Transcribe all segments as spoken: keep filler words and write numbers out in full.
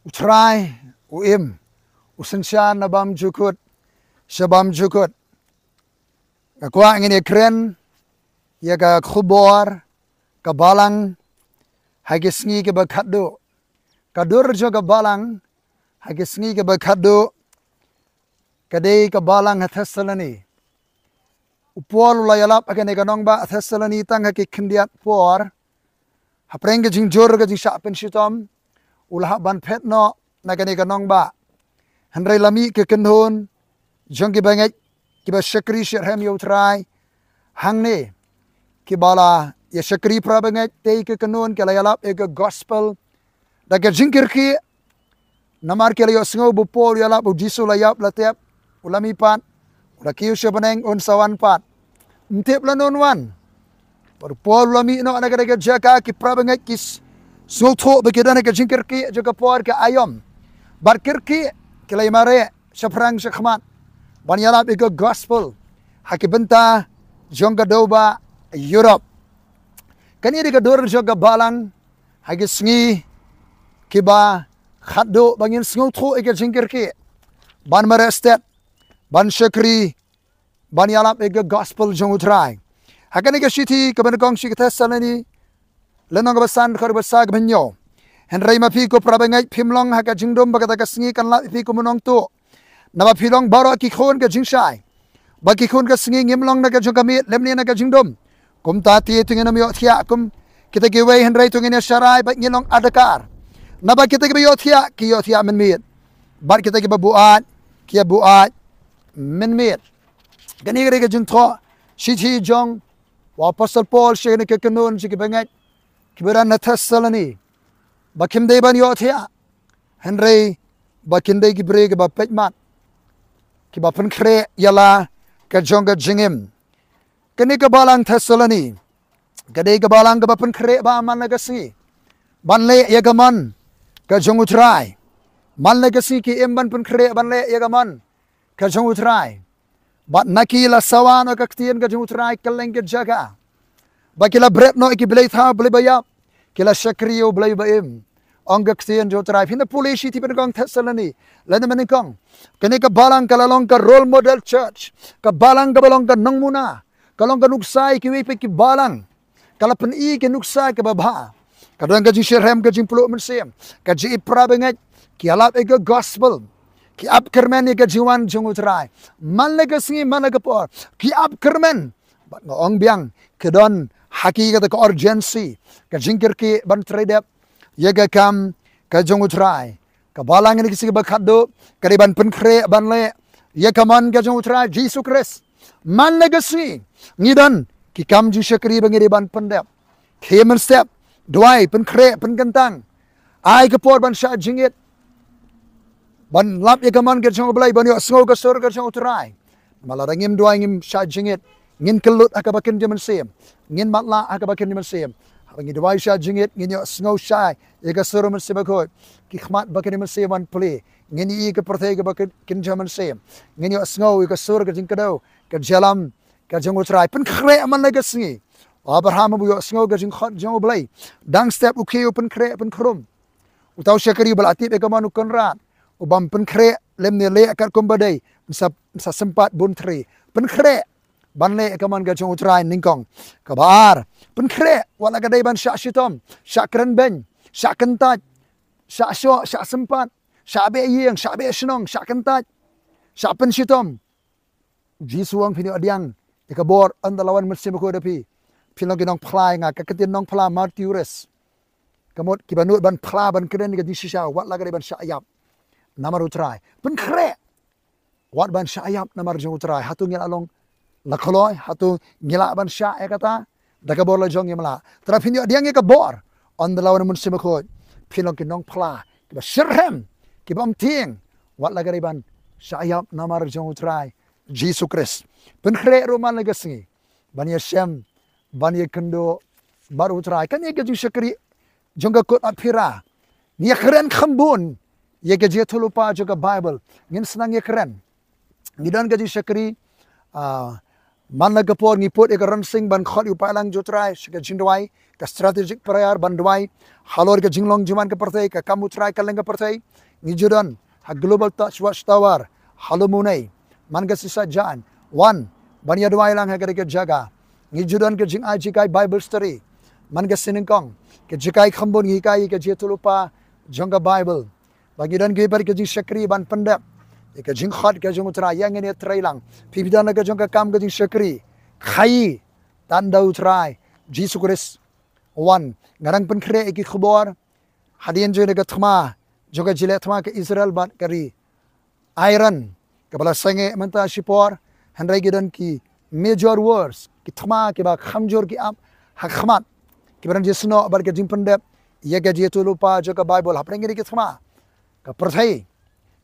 U Trai u im, u synshar na bymjukut sha bymjukut. Nga kwah ngin ïakren ïa ka khubor ka balang ha ki sngi kiba khatduh. Ka dur jong ka balang ha ki sngi kiba khatduh ka dei ka balang ha Thessaloni. U Paul u la ïalap ha kane ka nongbah Thessaloni tang ha ki khyndiat por. Hapdeng ka jingjur ka jingshah pynshitom u la hap ban phet noh na kane ka nongbah. Hynrei la mih ka kynhun jong ki bangeit kiba shakri shitrhem ïa U Trai hangne, kiba la ïa shakri para bangeit. Te ka kynhun ki la ïalap ïa ka gospel da ka jingkyrkieh. Namar ki la ïohsngew ba u Paul u ïalap ba U Jisu la ïap, la tep, u la mihpat, u la kiew sha bneng, un sa wan pat. Ym tip lano un wan. Bad u Paul u la mih noh na kata ka jaka, ki para bangeit ki sngewthuh ba ki don ha ka jingkyrkieh jong ka por ka aïom. Bad kyrkieh, ki la ïamareh shaphrang shakhmat ban ïalap ïa ka gospel ha ki bynta jong ka dewbah Europe. Kane dei ka dur jong ka balang ha ki sngi kiba khatduh, ba ngin sngewthuh ïa ka jingkyrkieh ban mareh stet, ban shakri, ban ïalap ïa ka gospel jong U Trai. Ha kane ka shithi kaba nyngkong sha ki Thessaloni, lynnong kaba san, dkhot kaba sa, kaba hynñiew. Hynrei ma phi ko para bangeit, phim long ha ka jingdum ba kata ka sngi kan lap ïa phi kum u nongtuh. Naba phi long baroh ki khun ka jingshai. Ba ki khun ka sngi, ngim long na ka jong ka miet lymne na ka jingdum. Kumta te to ngin ym ïohthiah kum kita kiwei, hynrei to ngin ïasharai bad ngin long adkar. Naba kita kiba ïohthiah ki ïohthiah mynmiet, bad kita kiba buaid ki ïabuaid mynmiet. Kane ka dei ka jingthoh shithi jong u Apostol Paul sha kane ka kynhun, sha ki bangeit kiba don na Thessaloni, ba kim dei ban ïohthiah, hynrei ba kin dei ki briew kiba peit mat, kiba pynkhreh ïa la ka jong ka jingim. Kane ka balang Thessaloni ka dei ka balang kaba pynkhreh bha man la ka sngi ban leh ïa ka mon ka jong U Trai. Man la ka sngi ki im ban pynkhreh ban leh ïa ka mon ka jong U Trai. Bad na ki la sawa noh ka ktien ka jong U Trai kylleng ka jaka. Ba ki la bret noh ïa ki blei thaw, blei ba ïap, ki la shakri ïa U Blei ba im. Ong ka ktien jong U Trai. Phin da pule shithi ba nyngkong Thessaloni, lane ba nyngkong. Kane ka balang ka la long ka role model church, ka balang kaba long ka nongmuna, ka long ka nuksa ïa kiwei pat ki balang. Ka la pyni ka nuksa kaba bha. Ka don ka jingshitrhem, ka jingpluh mynsiem, ka jingïeit para bangeit, ki ïalap ïa ka gospel, ki ap kyrmen ïa ka jingwan jong U Trai. Man la ka sngi, man la ka por, ki ap kyrmen. Bad nga ong biang, ka don ha ki kata ka urgency, ka jingkyrkieh ban trei dep ïa ka kam ka jong U Trai. Ka balang ha kine ki sngi ba khatduh ka dei ban pynkhreh ban leh ïa ka mon ka jong U Trai Jisu Khrist. Man la ka sngi ngi don ki kam jingshakri ba ngi dei ban pyndep. Khie mynstep, duwai, pynkhreh, pynkyntang. Ai ka por ban shah jingit, ban lap ïa ka mon ka jong U Blei, ban ïohsngew ka sur ka jong U Trai. Namar lada ngim duwai, ngim shah jingit, ngin kyllut ha kaba kynja mynsiem, ngin matlah ha kaba kynja mynsiem. Haba ngi duwai shah jingit, ngin ïohsngew shai ïa ka sur Mynsiem Bakhuid. Ki khmat ba kynja mynsiem wan plie, ngin ïohi ïa ka pyrthei kaba kyn-, kynja mynsiem. Ngin ïohsngew ïa ka sur ka jingkdew, ka jingïalam ka jong U Trai. Pynkhreh man la ka sngi. U Abraham u ïohsngew ka jingkhot jong U Blei. Dang step u khie u pynkhreh pynkhrum. Uta u shakri uba la tip ïa ka mon, u Konrad, u bym pynkhreh lymne leh katkum ba dei, un sa, un sa sympat bun thri. Pynkhreh ban leh ïa ka mon ka jong U Trai. Nyngkong. Kaba ar, pynkhreh wat la ka dei ban shah shitom, shah kren beiñ, shah kyntait, shah shoh, shah sympat, shah beh ïing, shah beh shnong, shah kyntait, shah pynshitom. U Jisu u ong, phin ïoh pdiang ïa ka bor ynda la wan Mynsiem Bakhuid ha phi. Phin long ki nongphla ïa nga. Ka ktien nongphla, martyres. Ka mut kiba nud ban phla, ban kren ïa ka jingshisha, wat la ka dei ban shah ïap namar U Trai. Pynkhreh wat ban shah ïap namar jong U Trai. Hato ngi la long la kloi? Hato ngi lah ban shah ïa kata? Da ka bor la jong ngim lah. Te lada phin ïoh pdiang ïa ka bor ynda la wan Mynsiem Bakhuid, phin long ki nongphla kiba shitrhem, kiba ym tieng, wat la ka dei ban shah ïap namar jong U Trai Jisu Khrist. Pynkhreh ruh man la ka sngi ban ïashem, ban ïakynduh bad U Trai. Kane ka jingshakri jong ka kut Aphira. Ngi ïakren kham bun ïa ka jingïathuhlypa jong ka Baibl. Ngin sdang ïakren. Ngi don ka jingshakri, ah, Man la ka por ngi put ïa ka rynsiang ban khot ïa u paidlang jong u Trai sha ka jingduwai, ka strategic prayer ban duwai halor ka jinglong jingman ka pyrthei, ka kam u Trai kylleng ka pyrthei. Ngi ju don ha Global Touch Watchtower ha Lum U Nei man ka sngi Saitjaiñ. Wan ban ïa duwai lang ha kane ka jaka. Ngi ju don ka jingai jinghikai Bible study man ka sngi Nyngkong. Ka jinghikai kham bun ngi hikai ïa ka jingïathuhlypa jong ka Bible. Ba ngi don kiwei pat ka jingshakri ban pyndep ïa ka jingkhot ka jong u Trai. Ïa ngin ïatreilang. Phi phi don la ka jong ka kam ka jingshakri, khaii tang da u Trai Jisu Khrist. Wan, nga dang pynkhreh ïa ki khubor hadien jong ka thma, jong ka jingïaleh thma ka Israel bad ka ri Iran, kaba la sangeh mynta shipor. Hynrei ki don ki major wars, ki thma kiba kham jur ki ap ha khmat, kiba don jingsnoh bad ka jingpyndep ïa ka jingïathuhlypa jong ka Bible. Hapdeng kine ki thma, ka pyrthei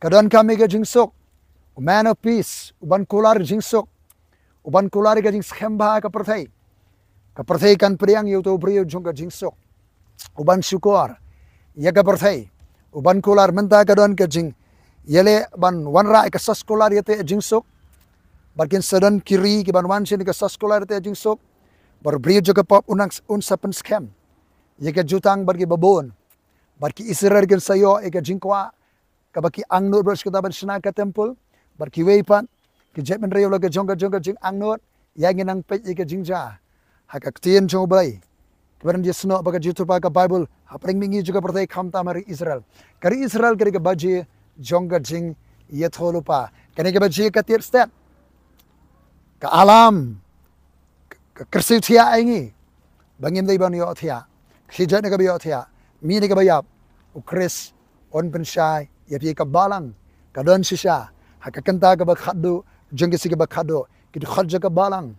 ka donkam ïa ka jingsuk. U Man of Peace u ban kular jingsuk, u ban kular ïa ka jingskhem bha ka pyrthei. Ka pyrthei kan pdiang ïa uto u briew jong ka jingsuk, u ban shukor ïa ka pyrthei, u ban kular. Mynta ka don ka jingïaleh ban wanrah ïa ka soskular ïateh jingsuk. Bad kin sa don ki ri ki ban wan sha kane ka soskular ïateh jingsuk. Bad u briew jong ka pop un nang, un sa pynskhem ïa ka jutang bad kiba bun. Bad ki Israel kin sa ïoh ïa ka jingkwah kaba ki angnud baroh shi katta ban shna ka temple. Bad kiwei pat ki jaitbynriew la ka jong ka jong ka jingangnud. Ïa ngin nang peit ïa ka jingjia ha ka ktien jong U Blei, kaba don jingsnoh bad ka jingïathuhlypa ka Bible, hapdeng mihngi jong ka pyrthei, khamtam ha ri Israel. Ka ri Israel ka dei ka baje jong ka jingïathuhlypa. Kane ka baje ka tied stet, ka alarm, ka kyrsiew thiah ïa ngi ba ngim dei ban ïohthiah. Khie jait na kaba ïohthiah, mih na kaba ïap. U Khrist un pynshai ïa phi. Ka balang ka don shisha ha ka kynta kaba khatduh jong ki sngi kaba khatduh. Ki dkhot jong ka balang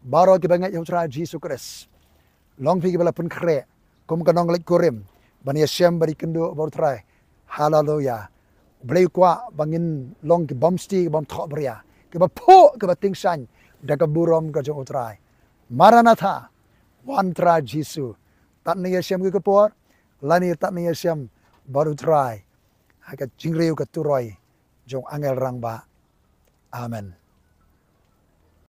baroh kiba ngeit ha U Trai Jisu Khrist. Long phi kiba la pynkhreh kum ka nongleit kurim ban ïashem bad ïakynduh bad U Trai. Haleluya. U Blei u kwah ba ngin long ki bym sti, ki bym thohbria, kiba phuh, kiba tyngshaiñ da ka burom ka jong U Trai. Maranatha, wan Trai Jisu. Tad ngi ïashem kawei ka por, lane tad ngi ïashem bad U Trai ha ka jingriew ka turoi jong u angel rangbah. Amen.